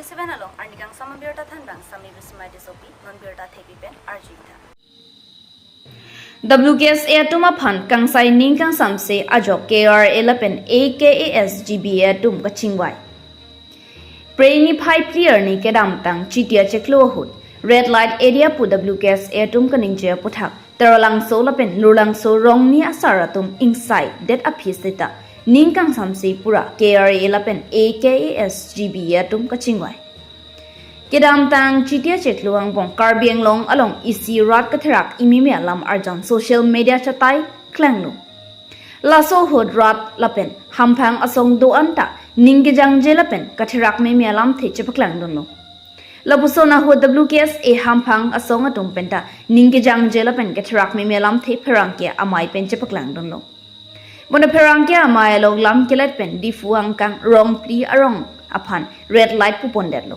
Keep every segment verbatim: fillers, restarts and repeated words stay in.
Seven along arni kangsam abirta thanbang Sami Bismai Tissopi, non birta thepi pen arjuitha. W K S A atum aphan kangsai ning kangsamse ajok K R A lapen A K A S G B A atum kachingvai. Phre niphai phli arni kedamtang Chiti achiklo ahut Red Light Area pu W K S A atum kaningje aputhak Taralangso lapen Lurlangso rongni asar atum ingsaidet aphi seta ning kangsamse pura K R A lapen A K A S G B A atum kachingvai. Kedamtang Chiti achiklo angbong Karbi Anglong along isi rat katherak imimi alam arjan social media chatai klanglo. Laso ahut rat lapen hamphang asong do-an ta ning kejangje lapen katherak mimi alamthe chepaklangdunlo. Lapuson ahut W K S A hamphang asong atum penta ning kejangje lapen katherak mimi alamthe pherangke amei pen chepaklangdunlo. Bonta pherangke amei along lam kelet pen Diphu angkang rong phli arong aphan red light pupondetlo.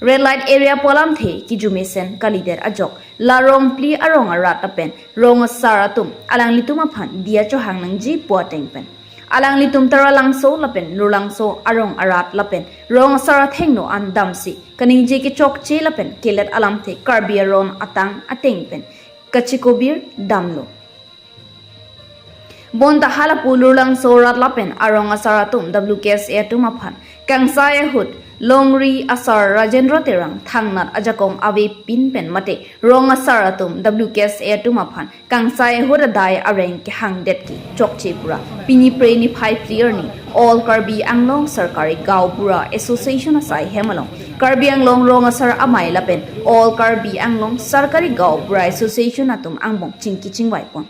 Red light area pu alamthe kijumesen kalidet ajok la rong phli arong arat lapen rong asar atum alanglitum aphan diya chohang nangji pu ateng pen alanglitum Taralangso lapen Lurlangso arong arat lapen rong asar athengno an damsi kaningje kechokche lapen kelet alamthe Karbi aron atang ateng pen kachikobir damlo. Bonta halapu Lurlangso rat lapen arong asar atum W K S A atum aphan kangsai ahut longri asar Rajendra Terang thangnat ajakong avepin pen mate rong asar atum W K S A atum aphan kangsai ahut adai areng kehangdet kechokche pura pini phre niphai phli arni All Karbi Anglong Sarkari Gaonbura Association asai hem along Karbi Anglong rong asar amei lapen All Karbi Anglong Sarkari Gaonbura Association atum angbong chingki chingvai pon.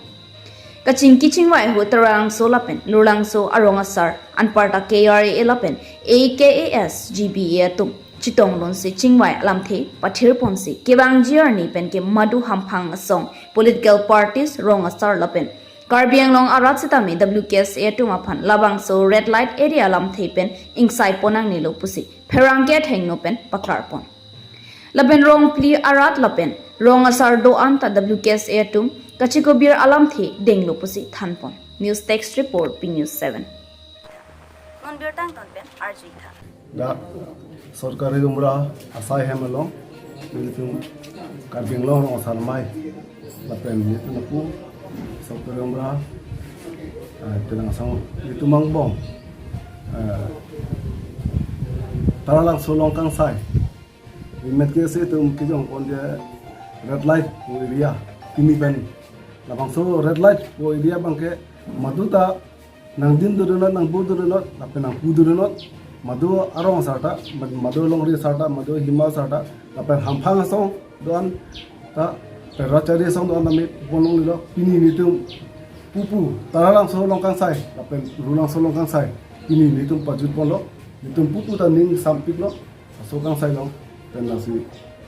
Kachingki chingvai ahut Taralangso lapen Lurlangso arong asar anparta K R A lapen A K A S G B A atum chetongdunsi chingvai alamthe pathir ponsi kevangji arni pen ke madu hamphang asong political parties rong asar lapen Karbi Anglong arat sitame W K S A atum aphan labangso red light area alamthe pen ingsai pon nangnelo pusi pherangke athengno pen paklar pon. Lapen rong phli arat lapen rong asar do-an ta W K S A atum kachikobir alamthe denglo pusi thanpon. News Desk Report, P News seven. Non birta angton pen arjuitha. Dak Sarkari Gaonbura asai hem along nelitum Karbi Anglong rong asar amei lapen nelitum lapu Sarkari Gaonbura, eh, Taralangso nelitum angbong, eh, Taralangso along kangsai. Remet ke ase itum kejong pon dia red light pu area. Pini pen labangso red light pu area abang ke madu ta nangdin dodunot, nangbu dodunot, lapen nangpu dodunot, madu arong asar ta, mad-, madu longri asar ta, madu hima asar ta, lapen hamphang asong do-an ta, lapen rat chari asong do-an tame pupon longlelo. Pini nelitum pupu Taralangso along kangsai lapen Lurlangso along kangsai pini nelitum pajut ponlo. Nelitum pupu ta ning sampiklo. Laso kangsai along, pen lasi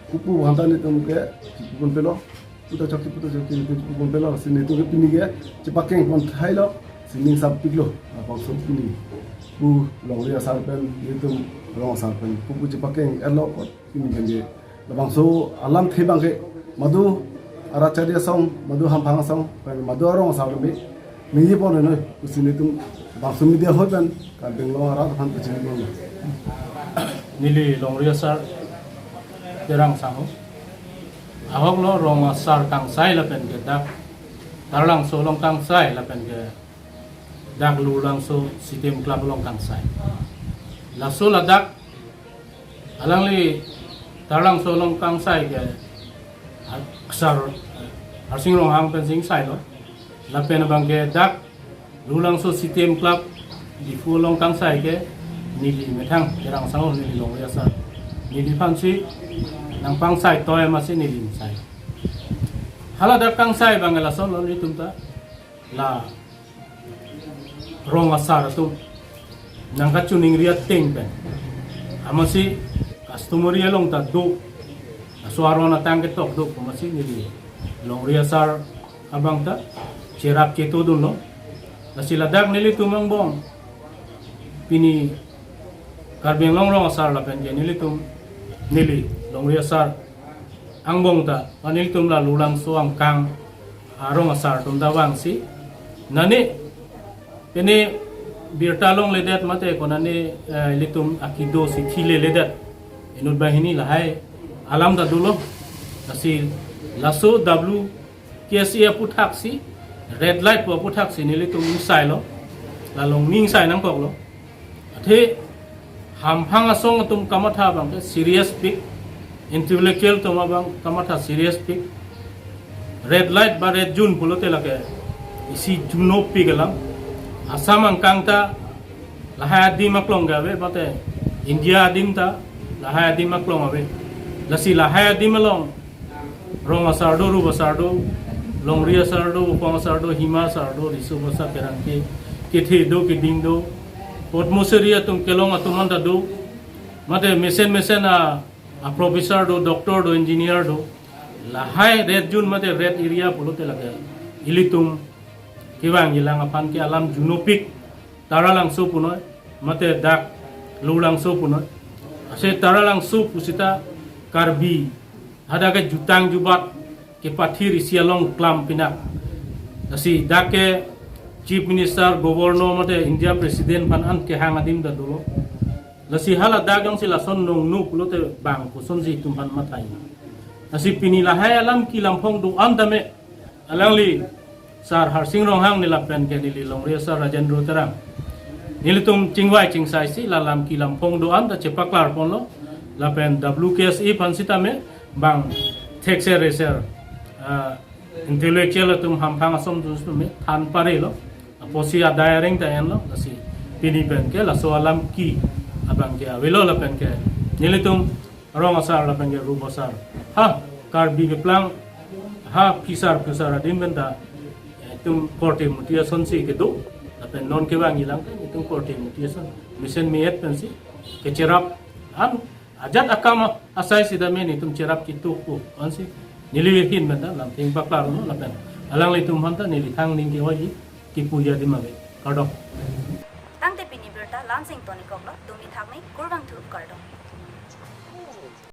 pupu aphan ta nelitum ke chipu ponpelo, puta chokche, puta chokche, nelitum chipu ponpelo, lasi nelitum ke pini ke chepakeng pon thailo, si ning sampiklo, labangso pini pu longri asar pen nelitum rong asar pen pupu chepakeng-etlo, pini pen ke labangso alamthe abang ke madu arat chari asong, madu hamphang asong, pen madu arong asar tame ningje pon noi, pusi nelitum bangso media ahoi pen Karbi Anglong arat aphan pachini pon. Neli longri asar Terang Sangho. Ahoklo rong asar kangsai lapen ke dak Taralangso along kangsai lapen ke dak Lurlangso Sitem Club along kangsai. Laso ladak alangli Taralangso along kangsai ke asar, eh, Harsing Ronghang pensi ingsailo. Lapen abang ke dak Lurlangso Sitem Club Diphu along kangsai ke neli methang Terang Sangho, neli longri asar. Neliphansi nangpangsai toy amatsi neli ingsai. Hala dak kangsai abang ke lasonlo nelitum ta la rong asar atum nangkachiningri ateng pen amatsi customary along ta do, laso aron atang ketok do pu amatsi neli longri asar abang ta cherap chetodunlo. Lasi ladak nelitum angbong pini Karbi Anglong rong asar lapen ke nelitum, neli longri asar angbong ta, nelitum la Lurlangso angkang arong asar atum ta vangsi, nani pini birta longledet mate ko nani, eh, ilitum akido si thileledet. Inut banghini lahai alam ta dolo. Lasi laso W K S A aputhak si, red light pu aputhak si nelitum ingsailo. La longni ingsai nangkoklo. Athe hamphang asong atum kamatha abang ke serious pik, intellectual atum abang kamatha serious pik. Red light ba red zone pulote lake isi junopik alam. Assam angkang ta lahai adim aklong ke ave, mate India adim ta lahai adim aklong ave. Lasi lahai adim along rong asar do, rup asar do, longri asar do, upang asar do, hima asar do, riso basa kerang ke, kethe do, keding do, potmoseri atum kelong atum anta do, mate mesen mesen a, a professor do, doctor do, engineer do, lahai red zone mate red area pulote lake ilitum kevang ilang aphan ke alam junopik, Taralangso punoi, mate dak Lulangso punoi. Ase Taralangso pusita Karbi hadak ke jutang jubat kepathir isi along klam pinak. Lasi dak ke Chief Minister, Governor mate India President aphan an kehang adim ta dolo. Lasi hala dak jongsi lason nongnu pulote bang kosonsi itum aphan mathai. Lasi pini lahai alam kelamphong do-an tame alangli Sar Harsing Ronghang, neli lapen ke neli longri asar Rajendra Terang, nelitum chingvai chingsai si la alam kelamphong do-an ta chepaklar ponlo, lapen W K S A aphan sitame bang thekser reser, ah, intellectual atum hamphang asong atum sitame than parelo, apotsi adai areng ta enlo. Lasi pini pen ke laso alam ke abang ke avelo, lapen ke nelitum rong asar lapen ke rup asar, ha Karbi keplang, ha phisar phusar adim pen ta itum korte muti asonsi kedo, lapen non kevang ilang ke itum korte muti ason mesen me-et pensi kecherap, an ajat akam asai sitame nelitum cherap kituk pu ansi neli ahin pen ta lamtheng paklarlo, lapen alanglitum aphan ta neli thang ning kevangji kipu adim ave. Kardom. Tangte pini birta la-ansi ingtonikoklo, dumi thakme kurvangthu, kardom.